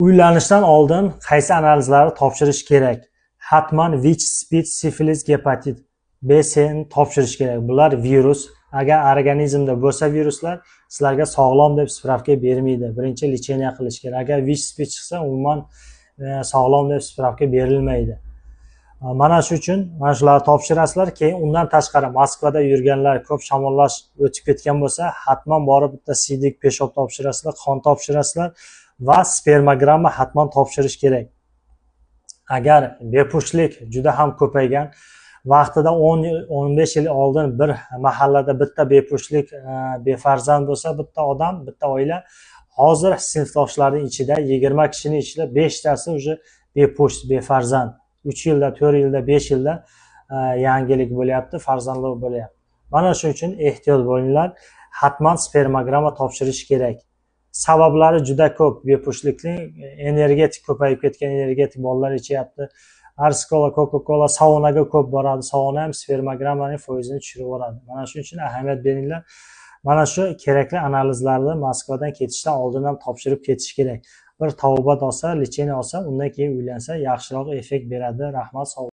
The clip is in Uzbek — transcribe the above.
Uylanishdan oldin qaysi analizlarni topshirish kerak? Hatman VICH, SPID, sifilis, gepatit B, C ni topshirish kerak. Bular virus. Agar organizmda bo'lsa viruslar, sizlarga sog'lom deb spravka bermaydi. Birinchi lecheniya qilish kerak. Agar VICH, SPID chiqsa, umuman sog'lom deb spravka berilmaydi. Mana shu uchun mana shularni topshirasizlar. Keyin undan tashqari Moskvada yurganlar ko'p shamollash o'tib ketgan bo'lsa, hatman borib bitta siydik, peshob topshirasizlar, qon topshirasizlar va spermogramma hatman topshirish kerak. Agar bepushtlik juda ham ko'paygan, vaqtida 10 yil, 15 yil oldin bir mahallada bitta bepushtlik, befarzand bo'lsa, bitta odam, bitta oila, hozir sinfdoshlarning ichida 20 kishining ichida 5 tasi уже bepusht, befarzand. 3 yilda, 4 yilda, 5 yilda yangilik bo'lyapti, farzandli bo'lyapti. Mana shuning uchun ehtiyot bo'linglar. Hatman spermogramma topshirish kerak. Sabablari juda ko'p bepushtlikning. Energetik ko'payib ketgan, energetik bolalar ichyapti. Arskola, Coca-Cola, saunaga ko'p boradi. Sauna ham spermogrammaning foizini tushirib yuboradi. Mana shuning uchun ahamiyat beringlar. Mana shu kerakli analizlarni Moskvadan ketishdan oldin ham topshirib ketish kerak. Bir tavbat olsa, lecheniya olsa, undan keyin uylansa yaxshiroq effekt beradi. Rahmat, sog'.